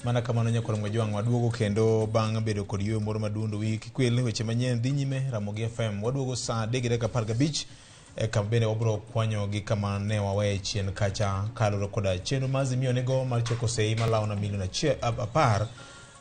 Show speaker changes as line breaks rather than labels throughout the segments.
Mana kamano nyakwar Mwajwang' waduogo kendo bang' bedo kod yueyo moro madundo wiyi kik wil weche manyien dhi nyime Ramogi FM. Waduogo saa 3:15 eka bende wabiro kwanyo gi kama ne waweye chien kacha kaluwore koda chenro ma Azimio nigo mar choko sei malawo na milion 10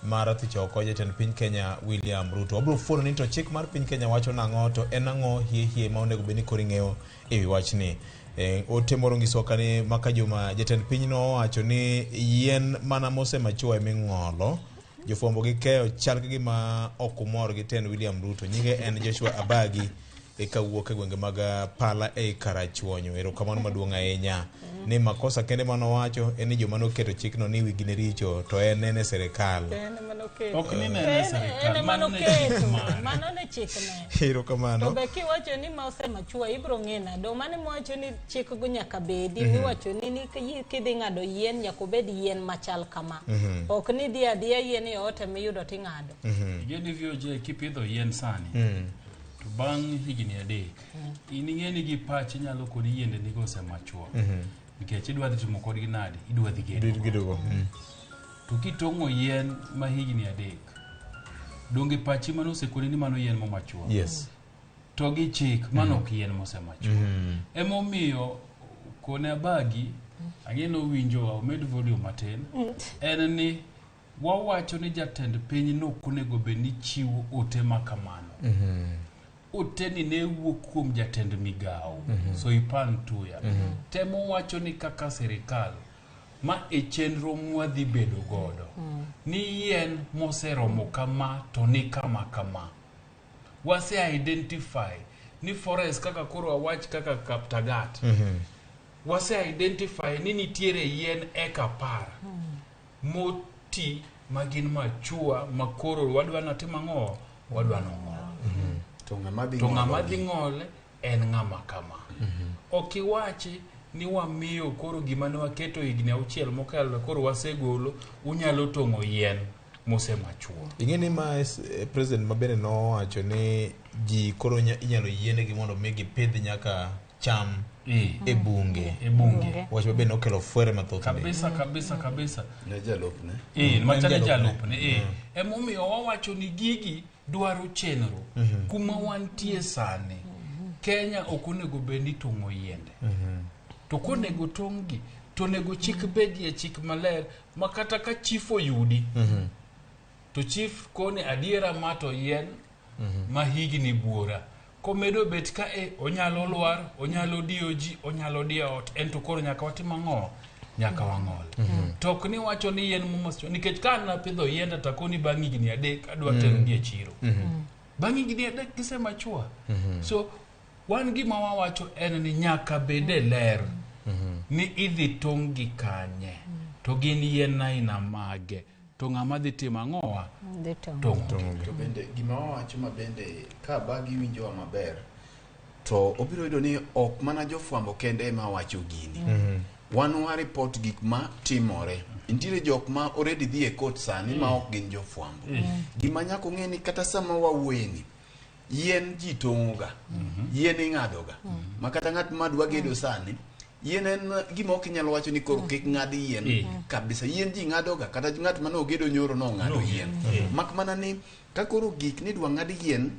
mar thicho oko jatend piny Kenya William Ruto. Wabiro fuono ni to chik mar piny Kenya wacho nang'o to en ang'o hie hie ma onego bed ni koro ing'eyo e wi wachni. E, ote moro nyisowa ka ni maka juma jatend piny nowacho ni yien mana mosemachua eming'olo. Jofwambo gi keyo chal ka gima ok umor gi tend William Ruto. Nyinge en Joshua Abagi eka wuok e gwenge mag Pala ei Karachuonyo. Erokamano maduong' ahinya. Ni makosa kende mane owacho en ni joma noketo chikno ni wigi ne richo to en en e sirikal.
En ema noketo.
Ok ni ne
To
en e
en-
sirikal,
en ema
mano ne
noketo.
chik mare.
Mano ne chikne.
Erokamano.
To be kiwacho ni ma osemachua ibro ng'e nade? Mano miwacho ni chik go nyaka bedi, miwacho ni ni kidhi ng'ado yien nyaka obed yien machal kama. Ok ni idhi adhiya yien e ot emiyudo ting'ado.
Ing'e ni VOJ kipidho yien sani to bang' higni 3 in ing'e ni gi pachi nyalo kodi yiende nigo osemachua nikech idwa dhi timo kodgi nade idwa dhi gedo
Gedogo.
To kitong'o yien ma higni 3 donge pachi mano osekoni ni mano yien momachua To gi chik mano ok yien mosemachua. Emomiyo kone Abagi ang'e ni owinjowa omed volume matin en ni wawacho ni jatend piny nok onego bed ni chiwo ote ma kamano. Ote ni ne wuok kuom jatend migawo Soipan Tuya. Temo wacho ni kaka sirikal ma e chenro mwadhi bedo godo ni yien moseromo kama to ni kama kama. Wase identify ni forest kaka koro awach kaka Kaptagat. Wase identify ni nitiere yien eka 10 moti ma gin machua ma koro wadwa natim ang'o wadwa nong'ol.
To ng'ama dhi
To ng'ama
ng'olo
dhi ng'ole en ng'ama kama. Ok iwachi ni wamiyo koro gima ne waketo higni 6 mokalo koro wasegolo unyalo tong'o yien mosemachua.
Ing'e ni ma president ma bende nowacho ni ji koro inyalo yienegi mondo mi gipidh nyaka cham e bunge.
E bunge.
Wach ma bende nokelo fwere mathoth.
Kabisa kabisa kabisa.
Ne jalupne.
Machane
En
jalupne. Emomiyo wawacho ni gigi dwaro chenro. Kuma wantie sani, Kenya ok onego bed ni tong'o yiende. To konego tong' gi, to onego chik bedie chik maler ma kata ka chief oyudi, to chief kone adiera ma to yien ma higni buora. Komedo bet ka e onyalo lwar, onyalo diyo ji, onyalo diyo ot, en to koro nyaka watim ang'o? Nyaka wang'ol. To ok ni wacho ni yien momos nikech ka an napidho yienda to akoni bang' higni 3 adwa tero gi e chiro. Bang' higni 3 gisemachua. So wan gima wawacho en ni nyaka bed e ler ni idhi tong' gi kanye to gin yien aina mage to ng'ama dhi timo ang'owa
Dhi tong'o.
tong'o.
To bende gima wawacho ma bende ka Abagi winjowa maber to obiro yudo ni ok mana jofwambo kende ema wacho gini. Wan wa report gik ma timore. Nitiere jok ma already dhi e court sani ma ok gin jofwambo. Gima nyaka ung'e ni kata sama wawuoyeni yien ji tong'oga, yien ing'adoga. Ma kata ng'at ma dwa gedo sani, yien en gima ok inyal wacho ni koro kik ng'ad yien kabisa. Yien ji ng'adoga, kata ng'at mane ogedo nyoro nong'ado yien. Mak mana ni ka koro gik ni idwa ng'ad yien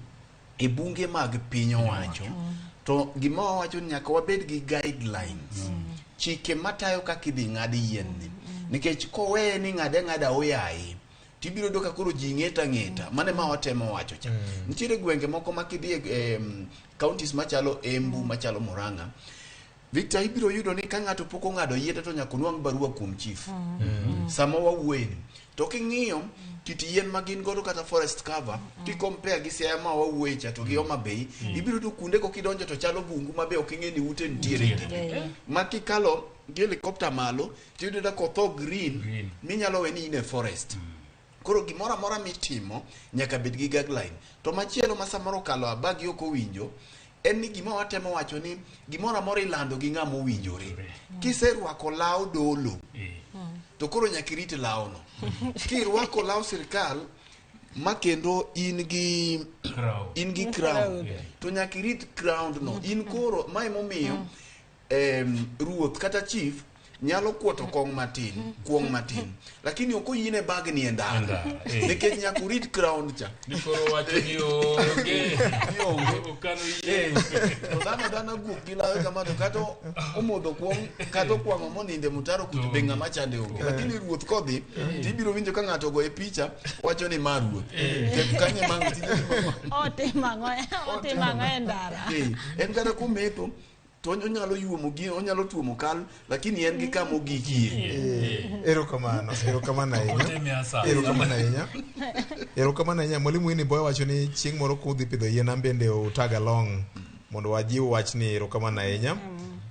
e bunge mag piny owacho, to gima wawacho ni nyaka wabed gi guidelines. Chike matayo kaka idhi ng'ad yien ni. Nikech koweye ni ng'ade ang'ada oyaye, tibiro yudo ka koro ji ng'eta ng'eta. Mano ema watemo wacho cha. Nitiere gwenge moko ma kidhi e counties machalo Embu, machalo Murang'a, Victor, ibiro yudo ni ka ng'ato pok ong'ado yiende to nyaka onwang' barua kuom chief. Sama wawuoyeni. To king'iyo kit yien ma gin godo kata forest cover, ki compare gi Siaya ma wawuoye cha to gi Homa Bay, ibiro yudo kuonde go kidonjo to chalo bungu ma be ok ing'e ni ute nitiere gini. Ma kikalo gi helicopter malo, tiyudo ka kotho green, minyalo we ni in e forest. Koro gimoro amora mitimo nyaka bed gi guideline. To machielo ma samoro okalo Abagi ok owinjo, en ni gima watemo wacho ni gimoro amora ilando gi ng'ama owinjore. Kiserwako law dolo, to koro nyaka irit lawno. Kirwako law sirkal ma kendo in gi
Crown.
in gi crown, to nyaka irit crown no. In koro ma emomiyo ruoth kata chief nyalo kuoto kong matin, kuong matin, lakini ok oyiene bagni e ndara.
Ndara, eh.
Nikech nyaka urit crown cha.
Ni koro wacho ni onge.
Ni onge.
Okano yie.
Eh, to dhano dhana guok gi lawe kama to kata omodho kuong kata okwang'o moninde mutaro kucho be ng'ama chande onge. Lakini ruoth kodhi tibiro winjo ka ng'ato ogoye picha wacho ni ma ruoth. Te kanye mang' tije
Otimo ang'o otimo ang'o e ndara?
Eh, en kata kometho to onyalo yuomo gi onyalo tuomo kal lakini en gi kama ogikie.
Erokamano, erokamano ahinya.
Otime asasa.
Erokamano ahinya. Erokamano ahinya. Mwalimu Winnie Boy wacho ni chieng' moro kudhi pidho yien an bende utag along mondo wajiw wachni. Erokamano ahinya.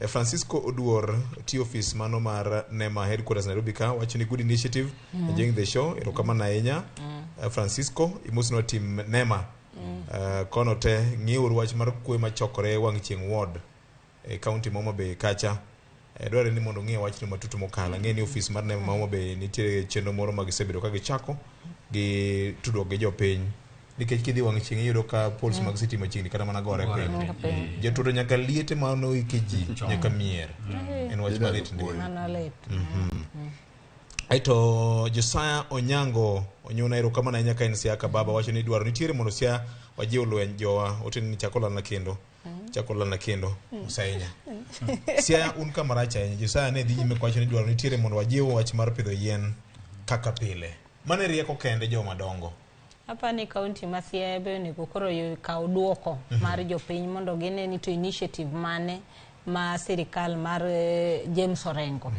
Francisco Oduor, T office mano mar NEMA headquarters Nairobi ka wacho ni good initiative, enjoying the show. Erokamano ahinya. Francisco, imosnwa team NEMA. Kono te ng'iuru wach mar kwe machokore wang' chieng' ward e county ma Homa Bay kacha. Dwarore ni mondo ong'e wachno matut mokalo. Ang'e ni ofis mar NEMA ma Homa Bay nitiere chenro moro ma gisebedo ka gichako gi tudruok gi jopiny. Nikech kidhi wang' chieng' iyudo ka poles mag sitima chiegni kata mana gore piny.
Piny.
Jotudo nyaka liete ma noike ji nyaka mier. En wach malit ndi.
Mano lit.
Aeto Josiah Onyango Onyuna erokamano ahinya ka en Siaya baba wacho ni dwaro nitiere mondo Siaya wajiw lweny jowa oten ni chako lalna kendo chako lalna kendo osahinya Siaya un kama rach ahinya Josiah ne dhi nyime kowacho ni dwaro nitiere mondo wajiw wach mar pidho yien kaka pile mano e rieko kende joma dongo
Apa ni kaunti ma Siaya be onego koro kaw duoko mar jopiny mondo gine ni to initiative mane ma sirikal mar James Orengo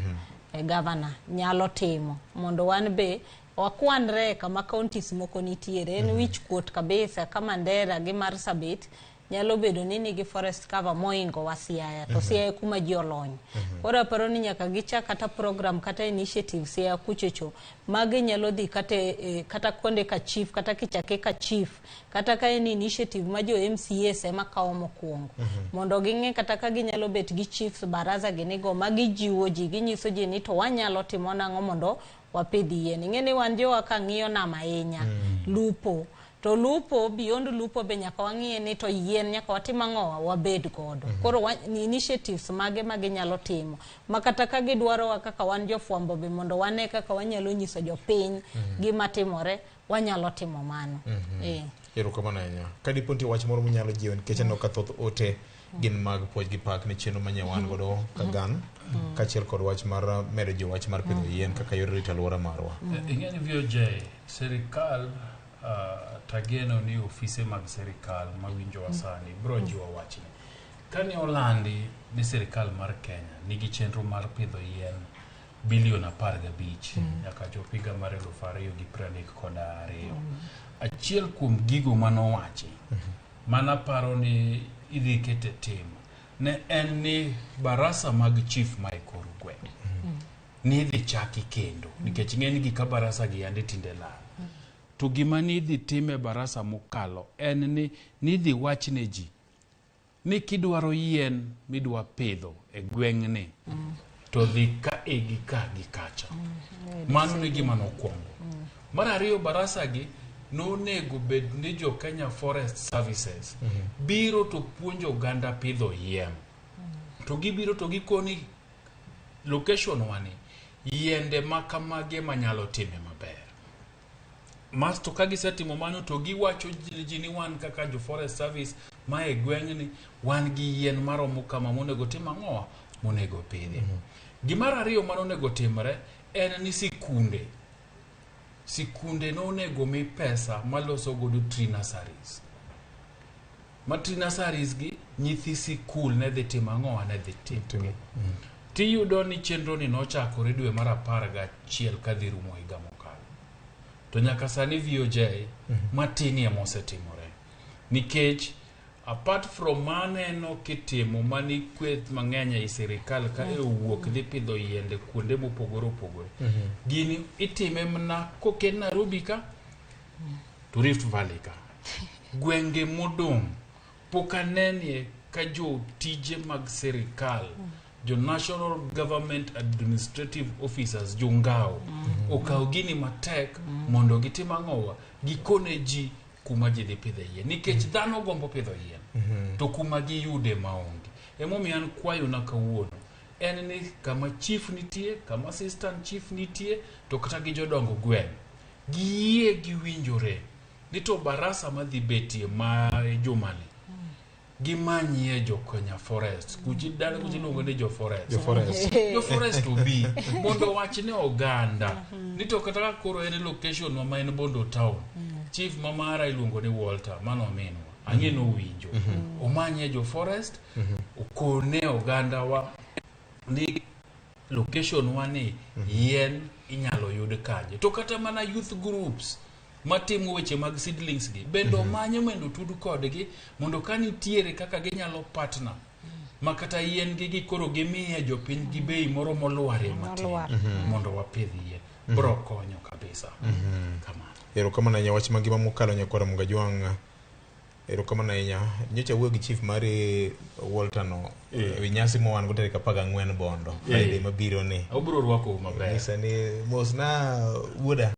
governor nyalo timo mondo wan be wakwanre kama counties moko nitiere. En wich kuot kabisa ka Mandera gi Marsabit nyalo bedo ni nigi forest cover moingo wa Siaya to Siaya kuma ji olony. Koro aparo ni nyaka gichak kata program kata initiative Siaya kuchocho magi nyalo dhi kata kata kuonde ka chief kata kichake ka chief kata ka en initiative ma jo MCAs ema kawo mokwongo mondo ging'e kata ka ginyalo bet gi chiefs baraza ginigo ma gijiwo ji ginyiso ji ni to wanyalo timo nang'o mondo wapidh yien. Ing'e ni wan jowa ka ng'iyo nam ahinya lupo to lupo beyond lupo be nyaka wang'iye ni to yien nyaka watim ang'o wabed godo. Koro initiatives mage ma ginyalo timo ma kata ka gidwarowa kaka wan jofwambo be mondo wane kaka wanyalo nyiso jopiny gima timore wanyalo timo mano.
Erokamano ahinya. Ka dipo nitie wach moro munyalo jiwo nikech aneno ka thoth ote gin mag puoch gi pak ni chenro manye wan godo kagan kaachiel kod wach mar medo jiwo wach mar pidho yien kaka yor rito alwora marwa.
Ing'e ni VOJ, sirikal tageno ni ofise mag sirikal mawinjowa sani biro jiwo wachni. Kane olandi ni sirikal mar Kenya nigi chenro mar pidho yien bilion 15 nyaka chop higa mar 2032. Achiel kuom gigo manowachi manaparo ni idhi kete tim ne en ni barasa mag chief ma e kor gwenge ni idhi chaki kendo nikech ng'eny gi ka barasa gi yande tinde lal. To gima ni idhi tim e barasa mokalo en ni nidhi wach ne ji ni kidwaro yien midwa pidho e gweng'ni to dhi ka e gi ka gi kacha. Mano ne gima nokwongo. Mar ariyo barasa gi nonego bed ni jo Kenya Forest Services biro to puonjo oganda pidho yien. To gibiro to gikoni location wani yiende ma kamagi ema nyalo time maber. Mas to ka gisetimo mano to giwacho ji ni wan kaka jo Forest Service ma e gweng'ni wan gi yien maromo kama monego tim ang'owa monego pidhi. Gimar ariyo manonego timre en ni sikunde nonego mi pesa maloso godo tree nurseries. Ma tree nurseries gi nyithi sikul ne dhi timo ang'owa ne dhi timo. Tiyudo ni chenro ni nochakore dwe mar 11 kadhi rumo higa mokalo. To nyaka sani VOJ matin ema osetimore. Nikech apart from maneno kitimo mani kweth mang'eny ei sirikal ka e owuok dhi pidho yiende kuonde mopogore opogore. Gini itime mana koket Nairobi ka to Rift Valley ka. Gwenge modong' pok anenie ka jotije mag sirikal jo National Government Administrative Officers jo ngao okaw gini matek mondo gitim ang'owa gikone ji kuma ji dhi pidhe yien nikech dhano gombo pidho yien to kuma giyude maonge. Emomiyo an kwayona kawuono En ni kama chief nitie, kama assistant chief nitie, to kata gi jodongo gweng', giyie giwinjore ni to barasa madhi betie ma jumani gimanyie jo Kenya Forest kuchi dala kuchi iluongo ni jo forest.
Jo forest.
Jo forest obi mondo owach ne oganda ni to kata ka koro en e location wa ma en Bondo town, chief ma mara iluongo ni Walter, mano minwa ang'e ni owinjo omanyie jo forest okone oganda wa ni location wa ni yien inyalo yud kanye. To kata mana youth groups matimo weche mag seedlings gi bende omanye mondo otud kodgi, mondo ka nitiere kaka ginyalo partner ma kata yien gi gi koro gimiye jopiny gi bei moro molwarie matin
Molwar.
mondo wapidh yien, bro konyo kabisa kamano.
Erokamano ahinya, wach mangima mokalo nyakwara Mugajwang'. Erokamano ahinya. Nyocha awuoyo gi chief mari Walter no ewi nyasi ma wan go tarik 14 Bondo, Friday mabiro ni.
Obiro rwakou maber.
Nyisa ni mosna wuoda.